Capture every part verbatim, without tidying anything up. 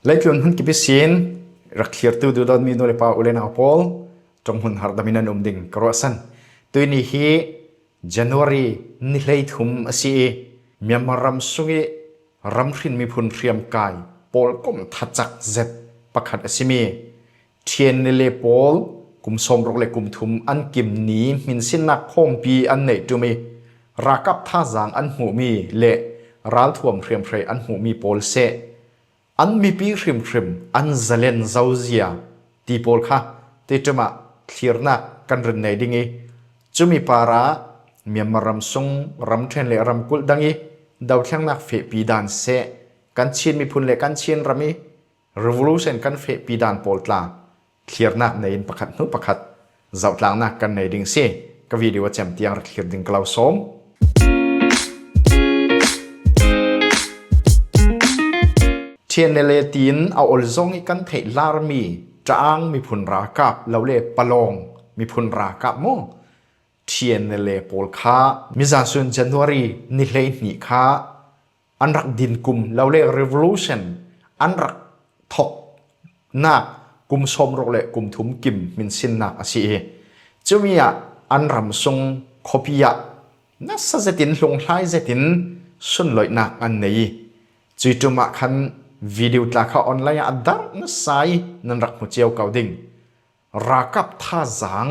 Leitlun hmun kipi sin rak thlirtu duhdawtmi nu le pa u le nau pawl, ṭong hmun harh damin an um ding ka ruahsan. Tuini hi January ni hleithum a si i, Myanmar ram sung i ramhrin miphun hriamkai pawlkom thacak zet pakhat a simi T N L A pawl kum sawmruk le kum thum an kim ni hminsinnak khawmpi an neih ṭum i, ralkap thazaang an hmuhmi le ralthuam hriamhrei an hmuhmi pawl seh, an mipi hrimhrim an zalen zozia ti pawl kha tuiṭum ah thlirnak kan rin nei ding i, cumi parah Myanmar ram sung ramṭhen le ramkulh dang i dothlengnak fehpi dan seh, kan Chin miphun le kan Chin ram i revolution kan fehpi dan pawl tla thlirnak nei in pakhat hnu pakhat zohtlangnak kan nei ding si. Ka video a cem tiang rak thlir ding ka lo sawm. T N L A tiin a ol zong i kan theih larmi Ṭaang miphun ralkap lo le Palawng miphun ralkap maw, T N L A pawl kha mizansun January ni hleihnih kha an rak din kum lo le revolution an rak thoknak kum sawmruk le kum thum kim hminsinnak a si i, cumi ah an ram sung khawpi ah nasa zetin hlunghlai zetin sunloihnak an nei i, cuiṭum ah khan video tla kha online ah a darh nasa i nan rak hmu cio ko ding. Ralkap thazaang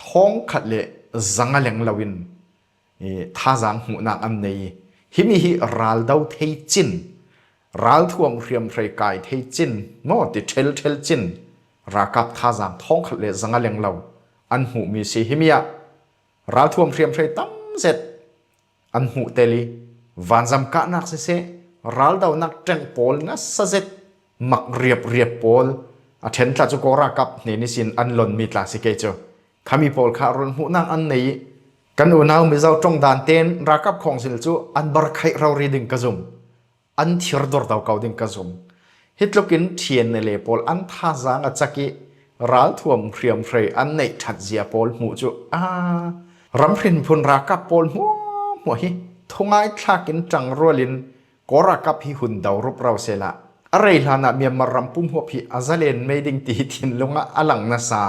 thawngkhat le zanga leng loin i, thazaang hmuhnak an nei i, himi hi raldo thei cin, ralthuam hriamhrei kai thei cin maw ti ṭhelṭhel cin, ralkap thazaang thawngkhat le zanga leng lo an hmuhmi si. Himi ah ralthuam hriamhrei tam zet an hmuh tel i, vanzam kahnak siseh, raldonak ṭeng pawl nasa zet mak riapriap pawl a ṭhen tla cu Kawl ralkap hnen ihsin an lonmi tla si kei cu. Khami pawl kha run hmuhnak an nei i, kan unau Mizo ṭong dan tein ralkap khawngsil cu an barkhaih rori ding ka zum, an thir dordo ko ding ka zum. Hi tlukin T N L A pawl an thazaang a cak i, ralthuam hriamhrei an neih ṭhat zia pawl hmuh cu, a, ramhrin phun ralkap pawl hmuahhmuah hi thungai thlak in ṭangrual in Kawl ralkap hi hun do rup ro sehla, a rei hlan ah Myanmar ram pumhuap hi a zalen mei ding ti hi thinlung ah a lang nasa.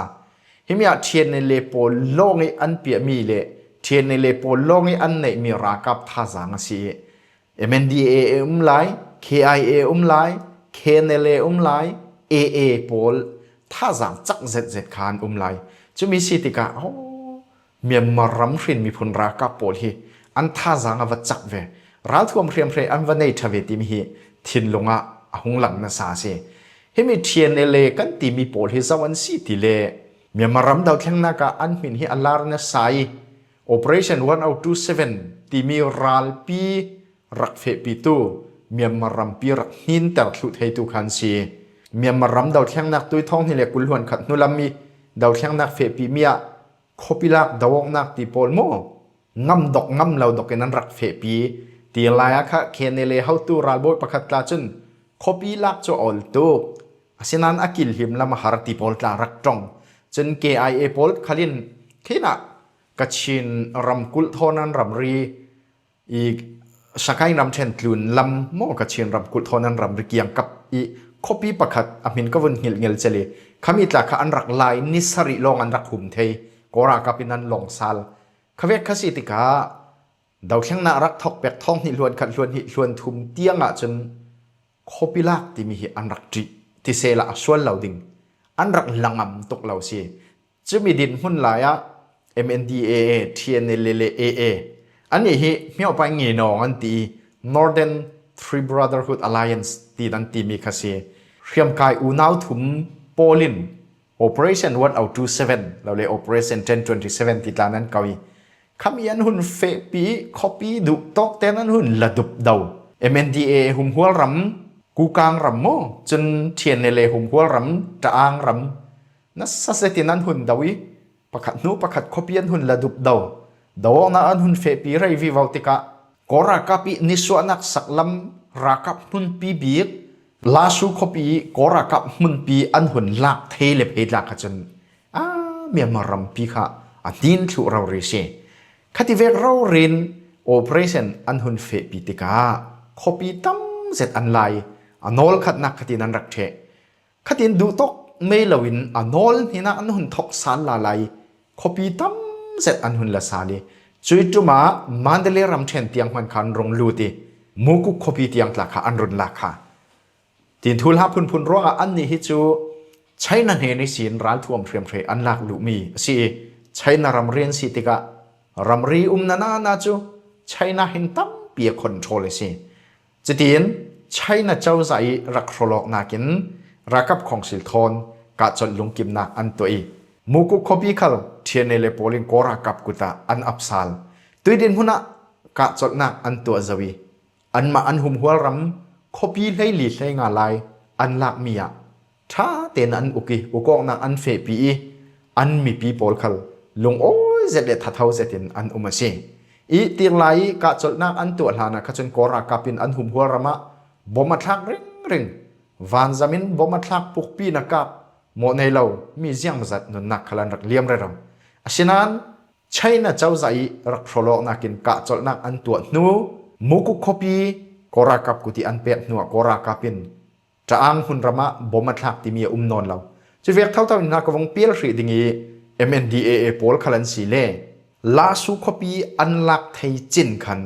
Himi ah T N L A pawl lawng i an piahmi le T N L A pawl lawng i an neihmi ralkap thazaang a si i, M N D A A um lai, K I A um lai, K N L A um lai, A A pawl thazaang cak zetzet kha an um lai. Cumi si tikah, aw, Myanmar ramhrin miphun ralkap pawl hi an thazaang a va cak ve, ralthuam hriamhrei an va nei ṭha ve timi hi thinlung ah a hung lang nasa a si. Himi T N L A kan timi pawl hi zo an si ti le Myanmar ram dothlengnak ah an hmin hi a lar nasa i, Operation one oh two seven timi ralpi rak fehpitu Myanmar rampi rak hninter thluh theitu kha an si. Myanmar ram dothlengnak tui thawng hnih le kul hluan khat hnu lam i dothlengnak fehpimi ah khuapi lak do-awknak ti pawl maw, ngam dok ngam lo dok in an rak fehpi. Ti lai ah kha K N L A hotu ralbawi pakhat tla cun khuapi lak cu a ol tuk, asinain a kilhim lam a har ti pawl tla rak ṭong. Cun K I A pawl khal in khin ah Kachin ramkulh thawn an ramri i, Sagaing ramṭhen tlun lam maw, Kachin ramkulh thawn an ramri kiangkap i khuapi pakhat a hmin ka vun hngilh ngelcel i, khami tla kha an rak lai ni sarih lawng an rak hum thei, Kawl ralkap in an lawng sal. Khavek kha si tikah dothlengnak rak thok pek thawng hnih hluan khat hluan hnih hluan thum tiang ah cun khuapi lak timi hi an rak ṭih ti sehla a sual lo ding, an rak langam tuk lo si. Cumi dinhmun lai ah M N D A A, T N L A le A A, annih hi hmiaupai ngenawng an ti i, Northern Three Brotherhood Alliance ti nan timi kha si. Hriamkai unau thum pawl in Operation one oh two seven lo le Operation ten twenty-seven ti tla nan ko i, khami an hun fehpi i khuapi duhtawk tein an hun la dup do. M N D A A humhual ram, Kukang ram maw, cun T N L A humhual ram, Ṭaang ram, nasa zetin an hun do i, pakhat hnu pakhat khuapi an hun la dup do. Do-awknak an hun fehpi rei vivo tikah Kawl ralkap i nisuahnak saklam ralkap hmunpi bik Lasu khuapi i Kawl ralkap hmunpi an hun lak thei le phei tla kha cun, a, Myanmar rampi kha a hnin thluh rori si. Khativek rori in operation an hun fehpi tikah khuapi tam zet an lai, a nawl khatnak khatin an rak ṭheh. Khatin duhtawk mei loin a nawl hnenah an hun thawk sal lai lai. Khuapi tam zet an hun la sal i, cui ṭuma Mandalay ramṭhen tiang hman kha an rung lut i, Mukuk khuapi tiang tla kha an run lak kha. Tin thuhla phunphun ruangah annih hi cu China hnen ihsin ralthuam hriamhrei an lak luhmi a si i, China ramri an si tikah ramri umna nana cu China hin tampi a control a si. Cutin China cozah i rak hrawlawknak in ralkap khawngsil thawn kahcolh lungkimnak an tuah i, Mukuk khuapi khal T N L A pawl in Kawl ralkap kut ah an ap sal. Tuidin hmun ah kahcolhnak an tuah zo i, anmah an humhual ram khuapi hleili hleinga lai an lakmi ah ṭha tein an uk i, ukawknak an fehpi i, an mipi pawl khal lungawi zet le thatho zetin an um a si. I tirlai i kahcolhnak an tuah hlanah kha cun Kawl ralkap in an humhual ram ah bom a thlak ringring. Vanzam in bom a thlak, pukpi in a kap, mawh nei lo, mi ziangmazat nunnak khal an rak liam rero. Asinain China cozah i rak hrawlawknak in kahcolhnak an tuah hnu, Mukuk khuapi Kawl ralkap kut i an pek hnuah Kawl ralkap in Ṭaang hmunram ah bom a thlak timi a um nawn lo. Cuvek thotho in hna ka vung pial hrih ding i, M N D A A pawl khal an si le Lasu khuapi an lak thei cin khan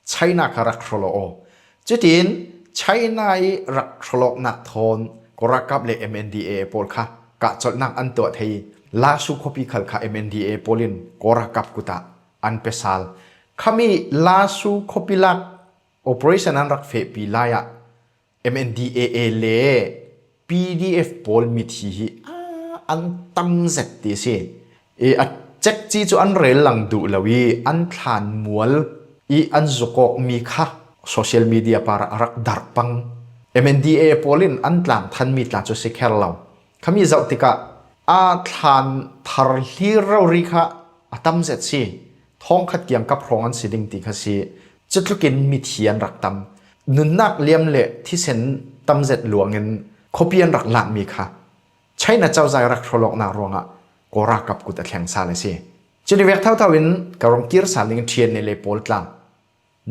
China kha rak hrawlawk aw. Cutin China i rak hrawlawknak thawn Kawl ralkap le M N D A A pawl kha kahcolhnak an tuah thei i, Lasu khuapi khal kha M N D A A pawl in Kawl ralkap kut ah an pe sal. Khami Lasu khuapi lak operation an rak fehpi lai ah M N D A A le P D F pawl mithi hi a an tam zet ti a si. I a cekci cu an rel lang duh lo i an thlan mual i an zuk awkmi kha social media par ah a rak darh pang. M N D A A pawl in an tlang thanmi tla cu si kher lo. Khami zoh tikah a thlan thar hlir rori kha a tam zet si. Thawngkhat kiangkap hrawng an si ding ti kha si. Cutlukin mithi an rak tam. Nunnak liam le thisen tam zet luangin khuapi an rak lakmi kha China cozah i rak hrawlawknak ruangah Kawl ralkap kut a thleng sal a si. Cun i vek thotho in ka rung kir sal ding T N L A pawl tla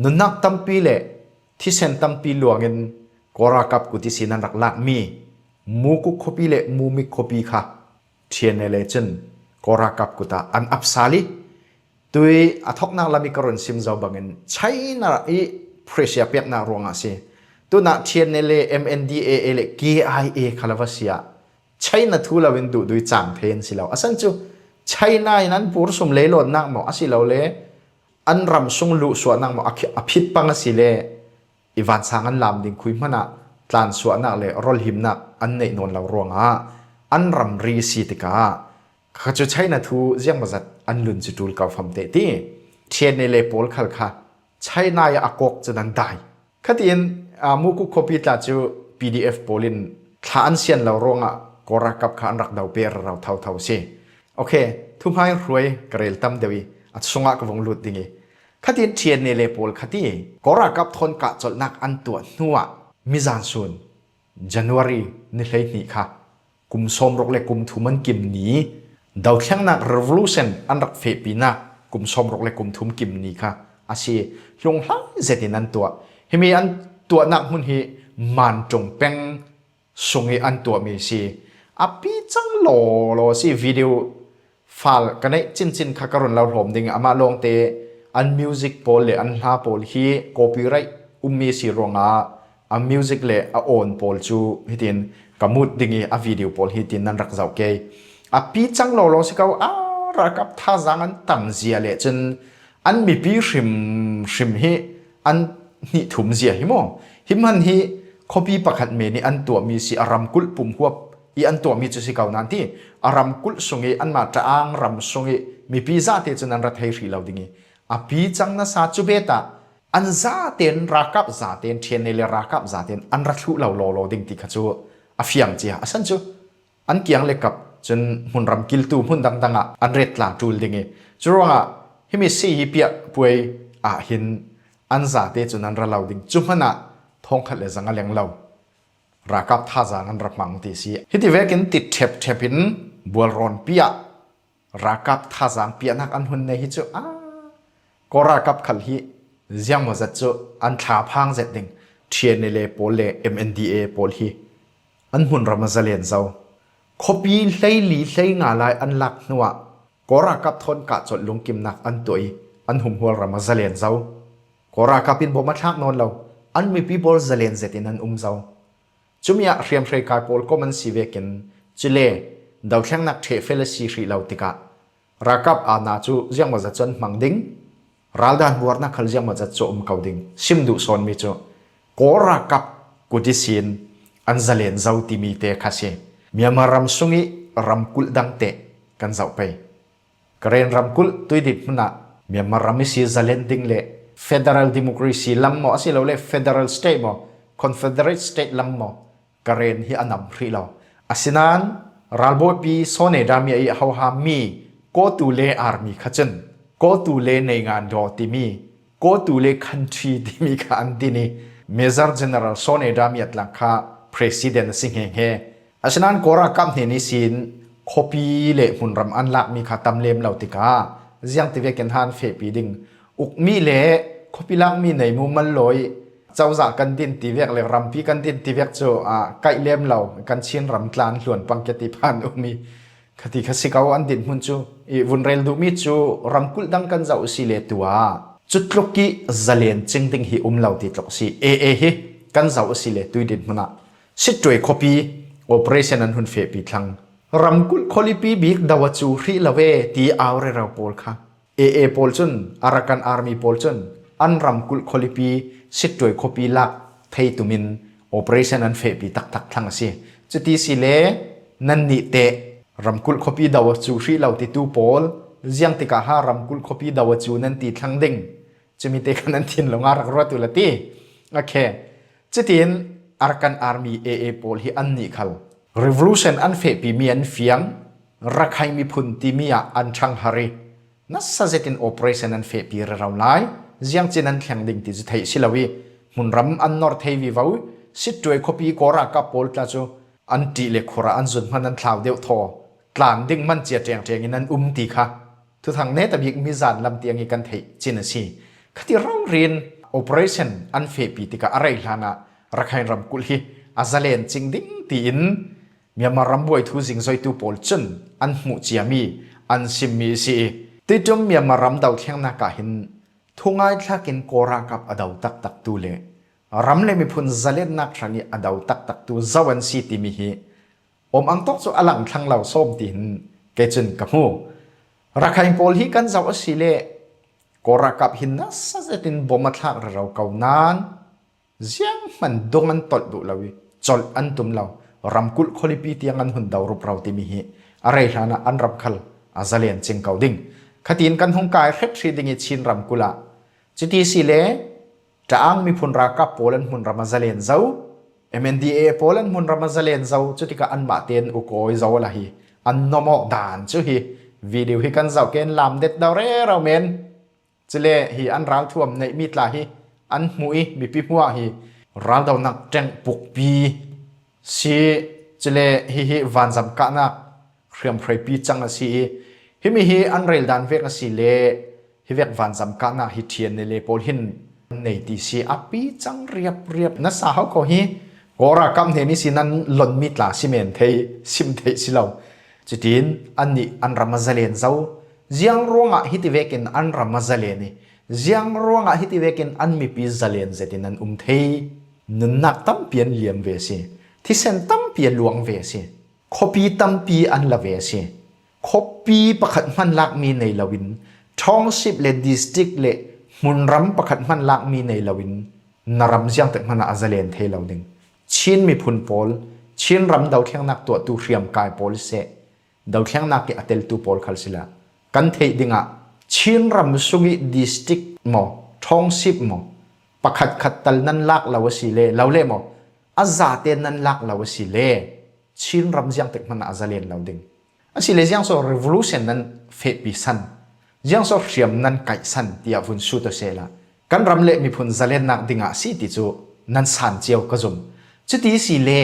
nunnak tampi le thisen tampi luangin Kawl ralkap kut ihsin an rak lakmi Mukuk khuapi le Mumik khuapi kha T N L A cun Kawl ralkap kut ah an ap sal i, tui a thawknak lam i ka run sim zo bangin China i pressure peknak ruangah a si. Tunah T N L A, M N D A A le K I A kha lo va si ah China thu loin duhdui cang thei an si lo. A san cu China in an pur sum lei lawnnak maw a si lo le an ram sung luhsuahnak maw a khi-, a phit pang a si le i vansang an lam ding khui hmanh ah tlansuahnak le rolhimnak an neih nawn lo ruangah an ramri a si tikah kha cu China thu ziangmazat an lun cu ṭul ko fam te ti. T N L A pawl khal kha China i a kawk cun an dai. Khatin, aa, Mukuk khuapi tla cu P D F pawl in thla an sian lo ruangah Kawl ralkap kha an rak do pe rero thotho si. Okay, thuhmai hruai ka rel tam deuh i, a sungah ka vung lut ding i. Khatin T N L A pawl khat i Kawl ralkap thawn kahcolhnak an tuah hnuah mizan sun January ni hleihnih kha kum sawmruk le kum thum an kim ni, dothlengnak revolution an rak fehpinak kum sawmruk le kum thum kim ni kha a si. Hlunghlai zetin an tuah. Himi an tuahnak hmun hi Mantung peng sung i an tuahmi si. A pi cang lawlaw si. Video file ka neih cincin kha ka run lo hlawm ding. Amah lawngte an music pawl le an hla pawl hi copyright ummi si ruangah a music le a awn pawl cu hitin ka mut ding i a video pawl hitin nan rak zoh ke. A pi cang lawlaw si ko, a ralkap thazaang an tam zia le cun an mipi hrimhrim hi an hnih thum zia hi maw? Hi hman hi khuapi pakhat men i an tuahmi si, a ramkulh pumhuap i an tuahmi cu si ko nan ti. A ramkulh sung i anmah Ṭaang ram sung i mipi zate cun an ra thei hrih lo ding i a pi cang nasa cu bet ah an zaten, ralkap zaten, T N L A ralkap zaten an ra thluh lo lawlaw ding ti kha cu a fiang cia. A san cu an kiang le kap cun hmunram kiltu hmun dangdang ah an ret tla ṭul ding i, curuangah himi si hi piah puai ah hin an zate cun an ra lo ding. Cu hmanh ah thawngkhat le zang a leng lo ralkap thazaang an ra hmang ti si. Hiti vekin ti ṭhepṭhep in bualrawn piah ralkap thazaang piahnak an hun nei hi cu, a, Kawl ralkap khal hi ziangmawzat cu an thlaphang zet ding. T N L A pawl le M N D A pawl hi an hmunram a zalen zo. Khuapi hleili hleinga lai an lak hnuah Kawl ralkap thawn kah colh lungkimnak an tuah ih an humhual ram a zalen zo. Kawl ralkap in bom a thlak nawn lo, an mipi pawl zalen zetin an um zo. Cumi ah hriamhrei kai pawl kawm an si vekin, cule dothlengnak ṭhehfel a si hrih lo tikah ralkap aana cu ziangmawzat cu an hmang ding, raldan buarnak khal ziangmawzat cu a um ko ding. Sim duh sawnmi cu Kawl ralkap kut ihsin an zalen zo timi te kha si. Myanmar ram sungih ramkulh dangte kan zoh pei. Karen ramkulh tuidit hmunah Myanmar ram ihsi zalen ding le federal democracy lam maw, asilole federal state maw, confederate state lam maw, Karen hi a nam hrih lo. Asinain ralbawipi Saw Ne Dam Mya ih a hoham mi Kawl Tu Le Army kha cun Kawl Tu Le Nei Ngan Daw timi, Kawl Tu Le Khan Thi timi kha an din ih, Major General Saw Ne Dam Mya tlang kha president a si hngehnge. Asinain Kawl ralkap hnen ihsin khuapi le hmunram an lakmi kha tam lem lo tikah ziangti vekin han fehpi ding? Ukmi le khuapi lakmi nei mumal lawi cozah kan din ti vek le rampi kan din ti vek cu, ah, kaih lem lo, kan Chin ram tlan hluan pang ke ti phan ukmi khati kha si ko an din hmun cu. Ih vun rel duhmi cu ramkulh dang kan zoh si le tuah cutluk ih zalen cing ding hi um lo ti tluk si. A A hi kan zoh si le tuidit hmunah Sittwe khuapi operation an hun fehpi thlang. Ramkulh khualipi bik do a cu hrih lo ve ti au rero pawl kha, A A pawl cun, Arakan Army pawl cun an ramkulh khualipi Sittwe khuapi lak thei tumin operation an fehpi taktak thlang a si. Cuti si le nannih teh ramkulh khuapi do a cu hrih lo titu pawl, ziangtikah ha ramkulh khuapi do a cu nan ti thlang ding? Cumi te kha nan thinlung ah rak ruat uh la ti. Okay. Cutin Arakan Army A A pawl hi annih khal revolution an fehpimi an fiang, Rakhine miphun timi ah an ṭhanghar ih nasa zetin operation an fehpi rero lai. Ziangcin an thleng ding ti cu theih si lo ih hmunram an nor thei vivo. Sittwe khuapi Kawl ralkap pawl tla cu an ṭih le khur ah an zun hman an thlau deuh thaw tlan ding man cia ṭengṭeng in an um ti kha Thuthang netabik mizan lam tiang ih kan theih cin a si. Khati rori in operation an fehpi tikah a rei hlanah Rakhine ramkulh hi a zalen cing ding tiin Myanmar ram buai thu zingzoitu pawl cun an hmuh ciami, an simmi a si ih, tuiṭum Myanmar ram dothlengnak ah hin thungai thlakin Kawl ralkap a do taktaktu le ram le miphun zalennak hrangih a do taktaktu zo an si timi hi Om ang tawk cu a lang thlang lo sawm ti hin kei cun ka hmu. Rakhine pawl hi kan zoh a si le Kawl ralkap hin nasa zetin bom a thlak rero ko nain zianghman dung an tolh duh lo ih colh an tum lo, ramkulh khualipi tiang an hun do rupro timi hi a rei hlanah an ram khal a zalen cing ko ding. Khatin kan hung kai hret hrih ding ih Chin ramkulh ah cuti si le Ṭaang miphun ralkap pawl an hmunram a zalen zo, M N D A pawl an hmunram a zalen zo, cutikah anmah tein ukawi zo la hi an nomawk dan cu hi video hi kan zoh ken lam det do rero men. Cule hi an ralthuam neihmi tla hi an hmuh ih mipi hmuah hi raldonak ṭeng pukpi si, cule hihi vanzam kahnak hriamhreipi cang a si ih, himi hi an rel dan vek a si le hi vek vanzam kahnak hi T N L A pawl hin nei ti si a pi cang riapriap. Nasa ho ko hi Kawl ralkap hnen ihsin an lonmi tla si men thei, sim theih si lo. Cutin annih an ram a zalen zo. Ziang ruangah hiti vekin an ram a zalen ih, ziang ruangah hiti vekin an mipi zalen zetin an um thei? Nunnak tampi an liam ve a si. Thisen tampi a luang ve a si. Khuapi tampi an la ve a si. Khuapi pakhat hman lakmi nei loin, township le district le hmunram pakhat hman lakmi nei loin, na ram ziangtek hmanah a zalen thei lo ding. Chin miphun pawl, Chin ram dothlengnak tuahtu hriamkai pawl seh, dothlengnak ih a teltu pawl khal sila kan theih dingah Chin ram sungih district maw, township maw, pakhatkhat tal nan lak lo a si le, lo le maw, a zate nan lak lo a si le, Chin ram ziangtek hmanah a zalen lo ding. A si le ziangso revolution nan fehpi san, ziangso hriam nan kaihsan tiah vun sut aw sehla, kan ram le miphun zalennak dingah si ti cu nan san cio ka zum. Cuti si le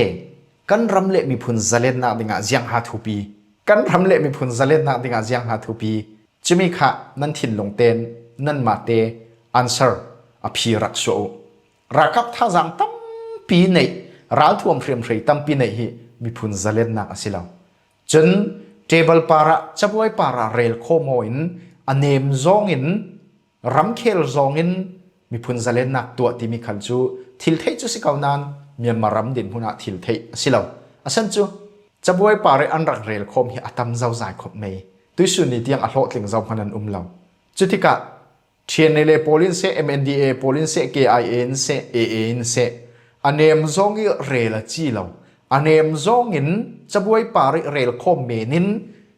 kan ram le miphun zalennak dingah ziang ha thupi, kan ram le miphun zalennak dingah ziang ha thupi, cumi kha nan thinlung tein nanmah te answer a phi rak suah uh. Ralkap thazang tampi neih, ralthuam hriamhrei tampi neih hi miphun zalennak a si lo. Cun table parah, cabuai parah rel khawm aw in a nem zawngin, ramkhel zawngin miphun zalennak tuah timi khal cu thil theih cu si ko nain Myanmar ram dinhmun ah thil theih a si lo. A san cu cabuai parih an rak rel khawm hi a tam zozai khop mei. Tuisun ni tiang a hlawhtling zo hman an um lo. Cutikah T N L A pawl in seh, M N D A pawl in seh, K I A in seh, A A in seh, a nem zawng ih rel a ci lo. A nem zawngin cabuai parih rel khawm men in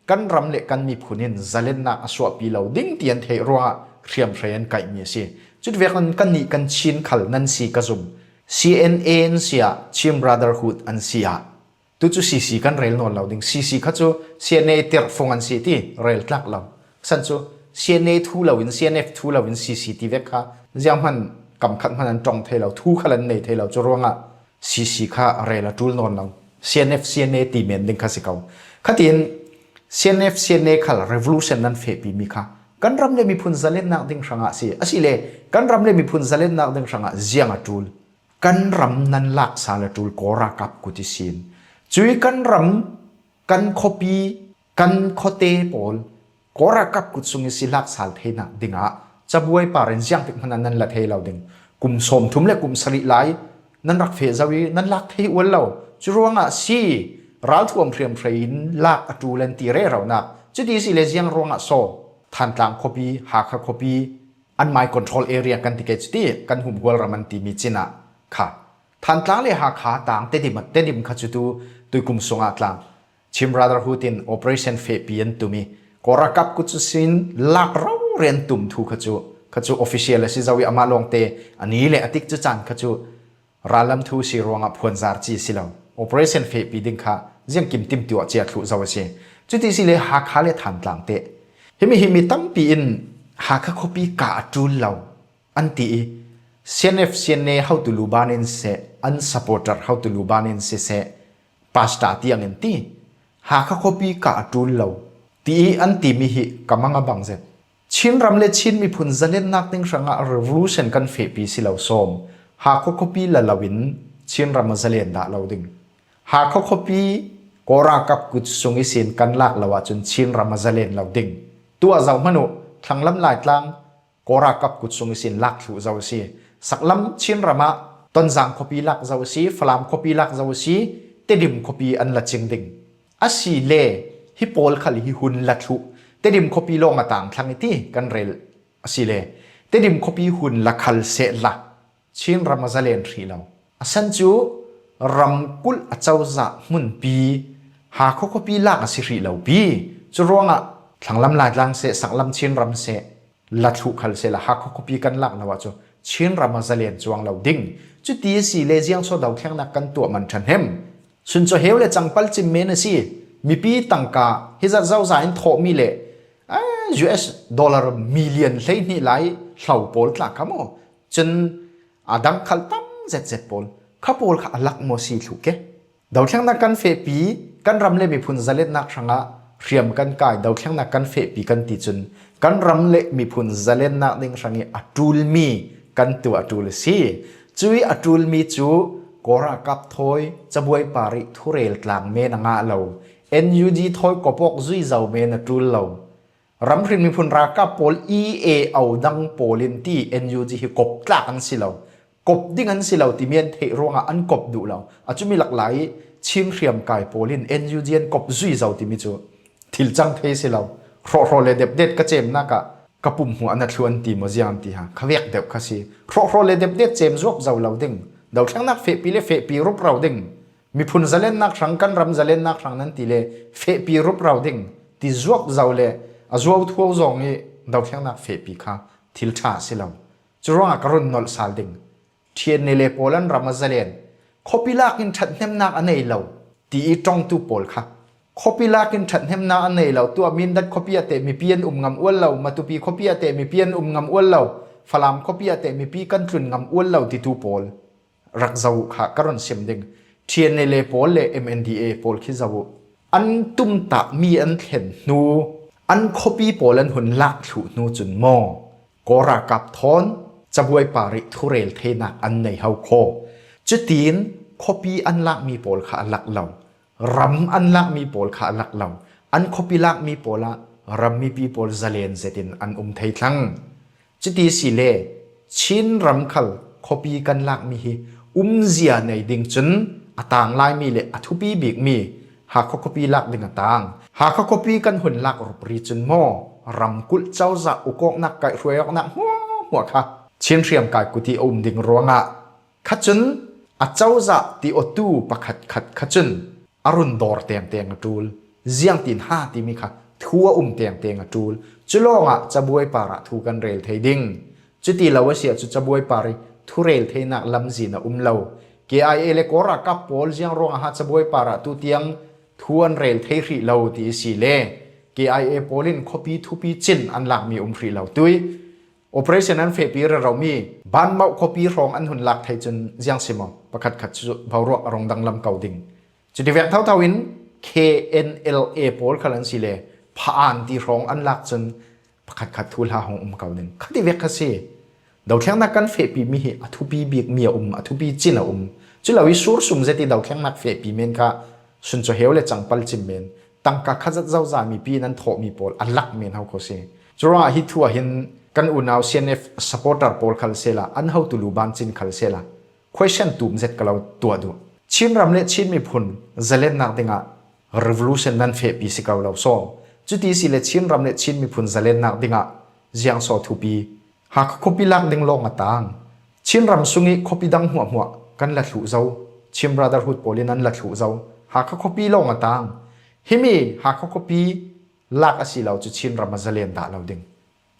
kan ram le kan miphun in zalennak a suahpi lo ding ti an theih ruangah hriamhrei an kaihmi a si. Cutivek in kannih kan Chin khal nan si ka zum. C N A an si ah, Chin Brotherhood an si ah. Tucu C C kan rel nawn lo ding. C C kha cu C N A tirhfung an si ti rel tlak lo. San cu C N A thu loin, C N F thu loin C C ti vek kha zianghman kam khat hman an ṭong thei lo, thu khal an nei thei lo. Cu ruangah C C kha rel a ṭul nawn lo. C N F, C N A ti men ding kha si ko. Khatin C N F, C N A khal revolution nan fehpi mi kha kan ram le miphun zalennak ding hrangah si. Asile kan ram le miphun zalennak ding hrangah ziang a ṭul? Kan ram nan lak sal a ṭul Kawl ralkap kut ihsin. Cui kan ram, kan khuapi, kan khuate pawl Kawl ralkap kut sung ihsin lak sal theinak dingah cabuai par in ziangtik hmanh ah nan la thei lo ding. Kum sawmthum le kum sarih lai nan rak feh zo ih nan lak thei ual lo. Cu ruangah si, ralthuam hriamhrei in lak a ṭul an ti reronak. Cuti si le ziang ruangah so Thantlang khuapi, Hakha khuapi, an my control area kan ti ke cuti, kan humhual ram an timi cin ah kha Thantlang le Hakha tang Tedim, Tedim kha cu tu tuikum sungah tlang. Chin Brotherhood in operation fehpi an tum ih Kawl ralkap kut ihsin lak rori an tum thu kha cu, kha cu official a si zo ih amah lawngte a ni le a tik cu caan kha cu rallam thu si ruangah phuanzar ci si lo. Operation fehpi ding kha ziangkim timtuah cia thluh zo a si. Cuti si le Hakha le Thantlang te himi, himi tampi in Hakha khuapi kah a ṭul lo an ti ih, C N F, C N A hotu luban in seh, an supporter hotu luban in siseh, pastor tiang in ti, Hakha khuapi kah a ṭul lo, ti ih an timi hi ka mang a bang zet. Chin ram le Chin miphun zalennak ding hrangah revolution kan fehpi si lo sawm. Hakha khuapi la loin Chin ram a zalen dah lo ding. Hakha khuapi Kawl ralkap kut sung ihsin kan lak lo ahcun Chin ram a zalen lo ding. Tuah zoh hmanh uh, thlanglam Laitlang Kawl ralkap kut sung ihsin lak thluh zo a si. Saklam Chin ram ah Tonzang khuapi lak zo a si, Falam khuapi lak zo a si, Tedim khuapi an la cing ding. Asile hi pawl khal hi hun la thluh, Tedim khuapi lawng a tang thlang ih ti kan rel asile Tedim khuapi hun la khal sehla Chin ram a zalen hrih lo. A san cu ramkulh a cozah hmunpi Hakha khuapi lak a si hrih lo pi. Cu ruangah thlanglam Laitlang seh, saklam Chin ram seh, la thluh khal sehla Hakha khuapi kan lak lo ahcun Chin ram a zalen cuang lo ding. Cuti a si le ziang so dothlengnak kan tuah man ṭhahnem? Suncaw heu le cangpal cim men a si. Mipi tangka hi zat zozah in thawhmi le, ah, U S dollar million hleihnih lai hlo pawl tla kha maw? Cun a dang khal tam zetzet pawl kha pawl kha a lak maw si thluh ke? Dothlengnak kan fehpi, kan ram le miphun zaletnak hrangah hriam kan kai, dothlengnak kan fehpi kan ti cun kan ram le miphun zaletnak ding hrangih a ṭulmi kan tuah a ṭul a si. Cuih a ṭulmi cu Kawl ralkap thawi, cabuai parih thurel tlang men a ngah lo, N U G thawi kop awk zui zo men a ṭul lo. Ramhrin miphun ralkap pawl E A O dang pawl in ti N U G hi kop tlak an si lo. Kop ding an si lo timi an theih ruangah an kop duh lo. A cumi lak lai Chin hriamkai pawl in N U G an kop zui zo timi cu thil cang thei si lo. Hrawhhraw le depdet ka cemnak ah ka pumhmu an a thluh an ti maw ziang an ti ha. Kha vek deuh kha si. Hrawhhraw le depdet cem zuap zo lo ding. Dothlengnak fehpi le fehpi rup ro ding. Miphun zalennak hrang, kan ram zalennak hrang nan ti le fehpi rup ro ding ti zuap zo le a zuau thuau zong ih dothlengnak fehpi kha thil ṭha a si lo. Cu ruangah ka run nolh sal ding. T N L A pawl an ram a zalen, khuapi lak in ṭhathnemnak a nei lo ti ih ṭongtu pawl kha, khuapi lak in ṭhathnemnak a nei lo, tuah Mindat khuapi ah teh mipi an um ngam ual lo, Matupi khuapi ah teh mipi an um ngam ual lo, Falam khuapi ah teh mipi kan tlun ngam ual lo titu pawl rak zoh uh kha ka run sim ding. T N L A pawl le M N D A pawl khi zoh uh. An tumtahmi an thlen hnu, an khuapi pawl an hun lak thluh hnu cun maw, Kawl ralkap thawn cabuai par ih thurel theinak an nei ho khaw. Cutiin khuapi an lakmi pawl kha a lak lo, ram an lakmi pawl kha a lak lo, an khuapi lakmi pawl ah ram mipi pawl zalen zetin an um thei thlang. Cuti si le Chin ram khal khuapi kan lakmi hi umzia nei ding cun a tang laimi le a thupi bikmi Hakha khuapi lak ding a tang. Hakha khuapi kan hun lak rupri cun maw, ramkulh cozah ukawknak kaihhruai awknak hmuahhmuah kha Chin hriamkai kut ih a um ding ruangah kha cun a cozah ti awtu pakhatkhat kha cun a run dawr tengteng a ṭul. Ziangtin ha timi kha thu a um tengteng a ṭul. Cu lawngah cabuai parah thu kan rel thei ding. Cuti lo a si ahcun cabuai par ih thurel theinak lamzin a um lo. K I A le Kawl ralkap pawl ziang ruangah ha cabuai parah tu tiang thu an rel thei hrih lo ti si le K I A pawl in khuapi thupi cin an lakmi um hrih lo. Tui operation an fehpi reromi Banmauh khuapi hrawng an hun lak thei cun ziang si maw? Pakhatkhat cu boruak a rung danglam ko ding. Cuti vek thotho in K N L A pawl khal an si le Pha-an ti hrawng an lak cun pakhatkhat thuhla hong um ko ding. Khati vek kha si. Dothlengnak kan fehpimi hi a thupi bikmi a um, a thupi cin a um. Cu lo ih sursum zet ih dothlengnak fehpi men kha suncaw heu le cangpal cim men, tangka kha zat zozah mipi nan thawhmi pawl a lak men ho kho si. Curuangah hi thu ah hin kan unau C N F supporter pawl khal sehla, an hotu lu ban cin khal sehla, question tum zet ka lo tuah duh. Chin ram le Chin miphun zalennak dingah revolution nan fehpi si ko lo saw. Cuti si le Chin ram le Chin miphun zalennak dingah ziang saw thupi? Hakha khuapi lak ding lawng a tang. Chin ram sungih khuapi dang hmuahhmuah kan la thluh zo. Chin Brotherhood pawl in an la thluh zo. Hakha khuapi lawng a tang. Himi Hakha khuapi lak a si lo cu Chin ram a zalen dah lo ding.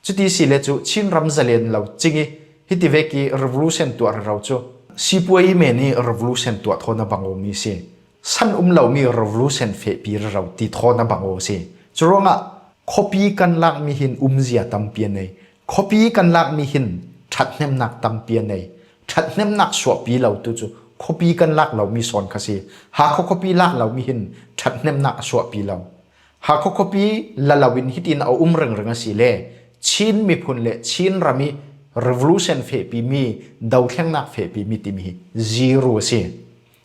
Cuti si le cu Chin ram zalen lo cing ih hiti vek ih revolution tuah rero cu sipuai men ih revolution tuah thawn a bang awmi si. San um lomi revolution fehpi rero ti thawn a bang aw si. Curuangah khuapi kan lakmi hin umzia tampi a nei. Khuapi kan lakmi hin ṭhathnemnak tampi a nei. Ṭhathnemnak suahpi lo tu cu khuapi kan lak lomi sawn kha si. Hakha khuapi lak lomi hin ṭhathnemnak a suahpi lo. Hakha khuapi la loin hitin a um ringring a si le Chin miphun le Chin ram ih revolution fehpimi, dothlengnak fehpimi timi hi zero a si.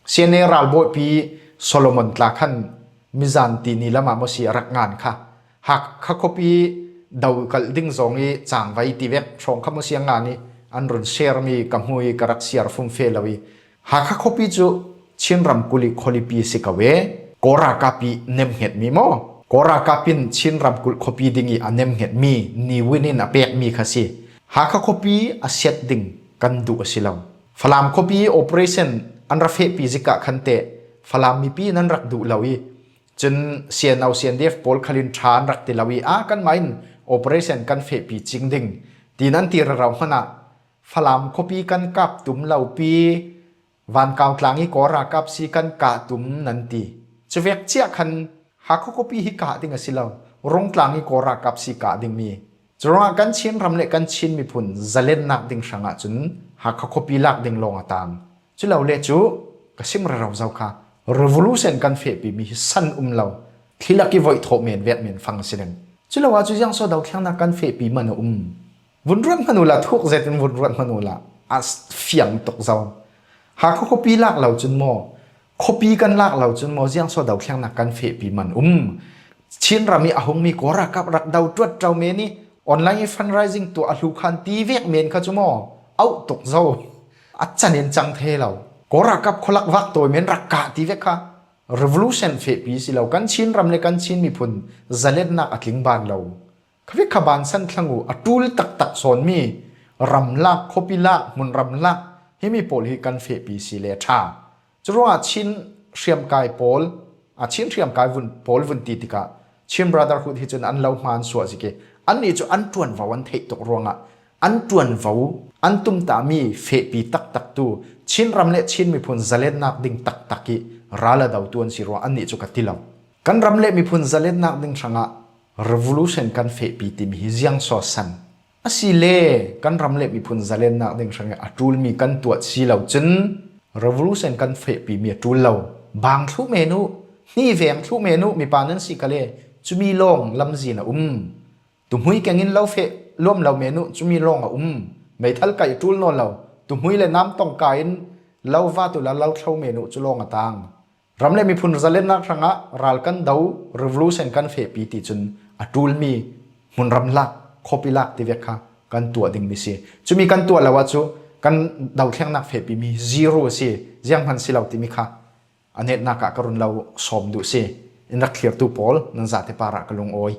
C N A ralbawipi Solomon tla khan mizan ti ni lamah maw si a rak ngan kha. Hakha khuapi dokalh ding zong ih cangvai ti vek hrawng kha maw si a ngan ih an run share mi ka hmu ih ka rak share fum feh lo ih Hakha khuapi cu Chin ramkulh ih khualipi si ko e. Kawl ralkap ih nemhngetmi maw? Kawl ralkap in Chin ramkulh khuapi ding ih a nemhngetmi, Ne Win in a pekmi kha si. Hakha khuapi a siat ding kan duh a si lo. Falam khuapi operation an ra fehpi zik ah khan teh Falam mipi in an rak duh lo ih cun C N O, C N D F pawl khal in ṭha an rak ti lo ih a kanmah in operation kan fehpi cing ding tiin an ti rero hmanah Falam khuapi kan kap tum lopi, Vankau tlang ih Kawl ralkap si kan kah tum nan ti. Cuvek ciah khan Hakha khuapi hi kah ding a si lo, Rungtlang ih Kawl ralkap si kah dingmi. Curuangah kan Chin ram le kan Chin miphun zalennak ding hrangah cun Hakha khuapi lak ding lawng a tang. Cu lo le cu ka sim rero zo kha revolution kan fehpimi hi san um lo, thli lak ih voih thawh men vek men fang a si ding. Cu lo ah cu ziangsaw dothlengnak kan fehpi man a um? Vun ruat hmanh uhla, thuk zetin vun ruat hmanh uhla, a fiang tuk zo. Hakha khuapi lak lo cun maw, khuapi kan lak lo cun maw, ziangsaw dothlengnak kan fehpi man um? Chin ram ih a hungmi Kawl ralkap rak do ṭuat ṭo men ih online ih fundraising tuah a hlu khan ti vek men kha cu maw, auh tuk zo. A can in cang thei lo. Kawl ralkap khualak vak tawi men rak kah ti vek kha revolution fehpi si lo. Kan Chin ram le kan Chin miphun zalennak a tling ban lo. Khavek kha bansan thlang uh, a ṭul taktak sawnmi ramlak, khuapi lak, hmun ramlak, himi pawl hi kan fehpi si le ṭha. Curuangah Chin hriamkai pawl, a Chin hriamkai vun, pawl vun ti tikah Chin Brotherhood hi cun an lo hma an suah zik ih annih cu an ṭuanvo an theih tuk ruangah an ṭuanvo, an tumtahmi fehpi taktak tu Chin ram le Chin miphun zalennak ding taktak ih ral a dotu an si ruang annih cu ka ti lo. Kan ram le miphun zalennak ding hrangah revolution kan fehpi timi hi ziangsaw san? A si le kan ram le miphun zalennak ding hrangih a ṭulmi kan tuah si lo cun revolution kan fehpimi a ṭul lo. Bang thluh men uh, hni veng thluh men uh, mipa nan si kha le cumi lawng lamzin a um. Tuhmui kengin lo feh luam lo men uh, cumi lawng a um. Meithal kaih ṭul nawn lo, tuhmui le nam tawngka in lo vat uhla lo thlo men uh cu lawng a tang. Ram le miphun zalennak hrangah ral kan do, revolution kan fehpi ti cun a ṭulmi hmunram lak, khuapi lak tivek kha kan tuah dingmi si. Cumi kan tuah lo ahcun kan dothlennak fehpimi zero a si, zianghman si lo timi kha a netnak ah ka run lo sawm duh si. In rak thlirtu pawl, nan zate parah ka lungawi.